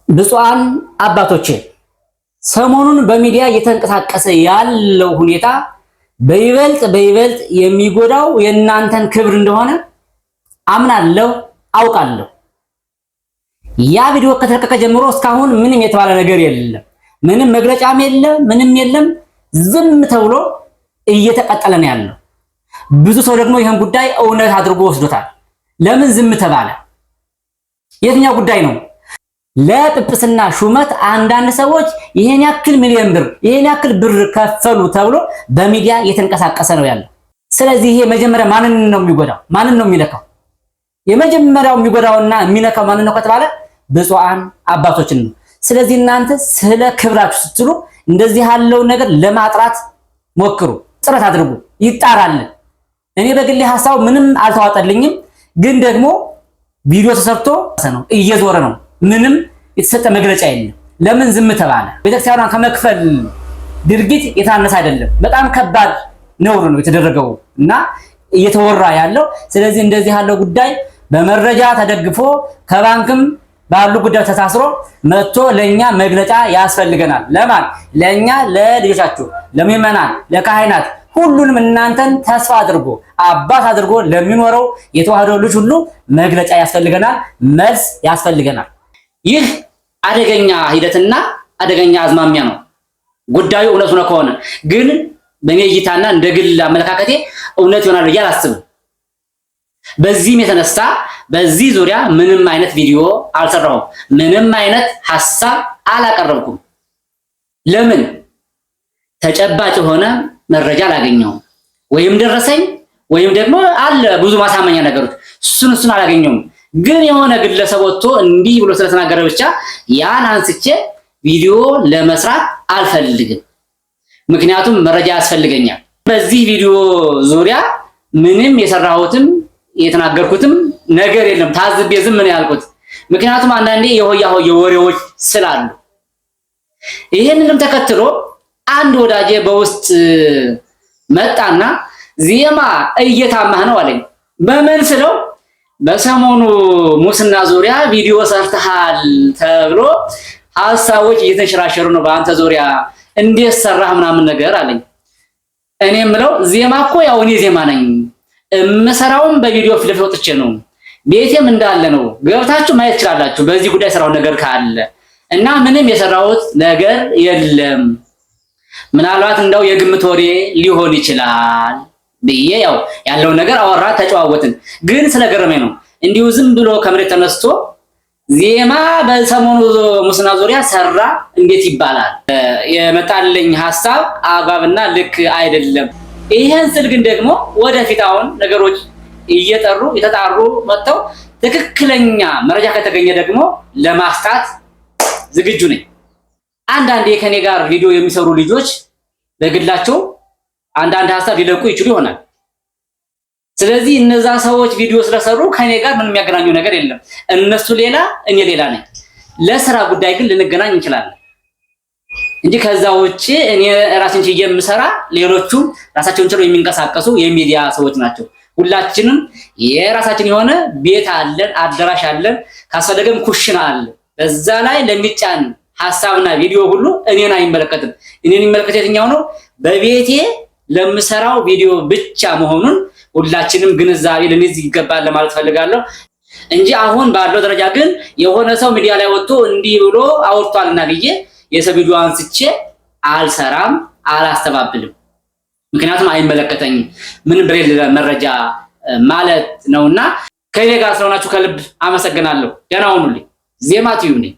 ብፁዓን አባቶቼ፣ ሰሞኑን በሚዲያ እየተንቀሳቀሰ ያለው ሁኔታ በይበልጥ በይበልጥ የሚጎዳው የእናንተን ክብር እንደሆነ አምናለሁ፣ አውቃለሁ። ያ ቪዲዮ ከተለቀቀ ጀምሮ እስካሁን ምንም የተባለ ነገር የለም። ምንም መግለጫም የለም፣ ምንም የለም። ዝም ተብሎ እየተቀጠለ ነው ያለው። ብዙ ሰው ደግሞ ይህን ጉዳይ እውነት አድርጎ ወስዶታል። ለምን ዝም ተባለ? የትኛው ጉዳይ ነው? ለጵጵስና ሹመት አንዳንድ ሰዎች ይሄን ያክል ሚሊዮን ብር፣ ይሄን ያክል ብር ከፈሉ ተብሎ በሚዲያ እየተንቀሳቀሰ ነው ያለው። ስለዚህ ይሄ መጀመሪያ ማንን ነው የሚጎዳው? ማንን ነው የሚነካው? የመጀመሪያው የሚጎዳውና የሚነካው ማንን ነው ከተባለ ብፁዓን አባቶችን ነው። ስለዚህ እናንተ ስለ ክብራችሁ ስትሉ እንደዚህ ያለውን ነገር ለማጥራት ሞክሩ፣ ጥረት አድርጉ፣ ይጣራል። እኔ በግሌ ሀሳቡ ምንም አልተዋጠልኝም፣ ግን ደግሞ ቪዲዮ ተሰርቶ ነው እየዞረ ነው። ምንም የተሰጠ መግለጫ የለም። ለምን ዝም ተባለ? ቤተክርስቲያኗን ከመክፈል ድርጊት የታነሰ አይደለም። በጣም ከባድ ነውር ነው የተደረገው እና እየተወራ ያለው። ስለዚህ እንደዚህ ያለው ጉዳይ በመረጃ ተደግፎ ከባንክም ባሉ ጉዳዮች ተሳስሮ መጥቶ ለኛ መግለጫ ያስፈልገናል። ለማን? ለኛ፣ ለልጆቻችሁ፣ ለምእመናን፣ ለካህናት፣ ሁሉንም እናንተን ተስፋ አድርጎ አባት አድርጎ ለሚኖረው የተዋህዶ ልጅ ሁሉ መግለጫ ያስፈልገናል፣ መልስ ያስፈልገናል። ይህ አደገኛ ሂደትና አደገኛ አዝማሚያ ነው። ጉዳዩ እውነት ሆነ ከሆነ ግን በእኔ እይታና እንደ ግል አመለካከቴ እውነት ይሆናል ብዬ አላስብም። በዚህም የተነሳ በዚህ ዙሪያ ምንም አይነት ቪዲዮ አልሰራሁም። ምንም አይነት ሐሳብ አላቀረብኩም። ለምን? ተጨባጭ የሆነ መረጃ አላገኘሁም። ወይም ደረሰኝ ወይም ደግሞ አለ ብዙ ማሳመኛ ነገሮች፣ እሱን እሱን አላገኘሁም። ግን የሆነ ግለሰብ ወጥቶ እንዲህ ብሎ ስለተናገረ ብቻ ያን አንስቼ ቪዲዮ ለመስራት አልፈልግም። ምክንያቱም መረጃ ያስፈልገኛል። በዚህ ቪዲዮ ዙሪያ ምንም የሰራሁትም የተናገርኩትም ነገር የለም። ታዝቤ ዝም ነው ያልኩት። ምክንያቱም አንዳንዴ የሆያ ሆየ ወሬዎች ስላሉ። ይህንንም ተከትሎ አንድ ወዳጄ በውስጥ መጣና ዜማ እየታማህ ነው አለኝ። በምን ስለው በሰሞኑ ሙስና ዙሪያ ቪዲዮ ሰርተሃል ተብሎ ሀሳቦች እየተንሸራሸሩ ነው በአንተ ዙሪያ፣ እንዴት ሰራህ ምናምን ነገር አለኝ። እኔ የምለው ዜማ እኮ ያው እኔ ዜማ ነኝ፣ የምሰራውም በቪዲዮ ፊት ለፊት ወጥቼ ነው። ቤቴም እንዳለ ነው። ገብታችሁ ማየት ትችላላችሁ። በዚህ ጉዳይ ስራው ነገር ካለ እና ምንም የሰራሁት ነገር የለም። ምናልባት እንደው የግምት ወሬ ሊሆን ይችላል ብዬ ያው ያለውን ነገር አወራ፣ ተጨዋወትን። ግን ስለገረመኝ ነው እንዲሁ ዝም ብሎ ከመሬት ተነስቶ ዜማ በሰሞኑ ሙስና ዙሪያ ሰራ እንዴት ይባላል? የመጣልኝ ሀሳብ አግባብና ልክ አይደለም። ይህን ስል ግን ደግሞ ወደፊት አሁን ነገሮች እየጠሩ የተጣሩ መጥተው ትክክለኛ መረጃ ከተገኘ ደግሞ ለማስጣት ዝግጁ ነኝ። አንዳንዴ ከኔ ጋር ቪዲዮ የሚሰሩ ልጆች በግላቸው አንዳንድ ሀሳብ ሊለቁ ይችሉ ይሆናል። ስለዚህ እነዛ ሰዎች ቪዲዮ ስለሰሩ ከኔ ጋር ምንም የሚያገናኙ ነገር የለም። እነሱ ሌላ፣ እኔ ሌላ ነኝ። ለስራ ጉዳይ ግን ልንገናኝ እንችላለን እንጂ ከዛ ውጭ እኔ ራሴን ችዬ የምሰራ፣ ሌሎቹም ራሳቸውን ችለው የሚንቀሳቀሱ የሚዲያ ሰዎች ናቸው። ሁላችንም የራሳችን የሆነ ቤት አለን፣ አዳራሽ አለን፣ ካስፈለገም ኩሽና አለ። በዛ ላይ ለሚጫን ሀሳብና ቪዲዮ ሁሉ እኔን አይመለከትም። እኔን የሚመለከት የትኛው ነው? በቤቴ ለምሰራው ቪዲዮ ብቻ መሆኑን ሁላችንም ግንዛቤ ልንይዝ ይገባል ለማለት ፈልጋለሁ እንጂ አሁን ባለው ደረጃ ግን የሆነ ሰው ሚዲያ ላይ ወጥቶ እንዲህ ብሎ አውርቷልና ብዬ የሰው ቪዲዮ አንስቼ አልሰራም፣ አላስተባብልም። ምክንያቱም አይመለከተኝም፣ ምንም በሌለ መረጃ ማለት ነውና ከኔ ጋር ስለሆናችሁ ከልብ አመሰግናለሁ። ደህና ሁኑልኝ። ዜማ ትዩብ ነኝ።